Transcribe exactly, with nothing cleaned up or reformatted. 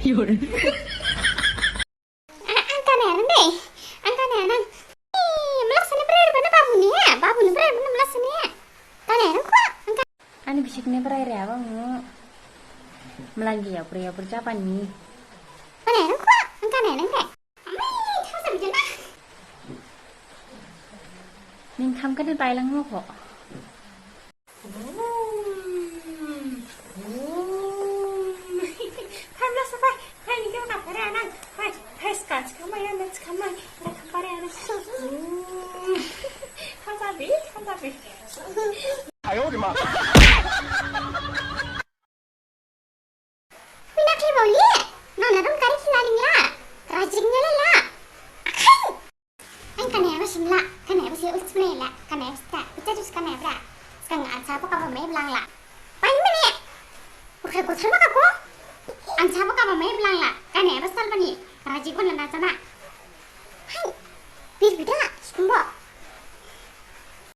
Ang kane nang deh. Ang kane nang. Ih, melak sini berai mana babu ni ya? Babu ni berai mana melak sini ya? Kane nang kua? Ang ka- Ani bisik ni berai re abang mu. Melanggi ya pura ya pura japan ni. Kane nang kua? Ang kane nang deh. Amai, thasa bijana. Ning kham kane tailang mo kho. Tham la sa phai, phai ni khe na phai re anang, phai, phai ska, ska mai, ana ska mai, na phai re anang. Tham sa bi, tham sa bi. 哎呦我的妈！ Mina khe boli, nona dong kari khina lingla, rajik nyala la. Akhai. Ang kane ba simla, kane ba si ults mene la, kane ba sta, ucha jus kane bra. Skang ansa bo kaba mai blang la. Pai mene. Urkhe gothar ma kako. Ansa bo kaba mai blang la, kane ba stal bani, rajik bon la na jama. Hai. Bir bida, skumbo.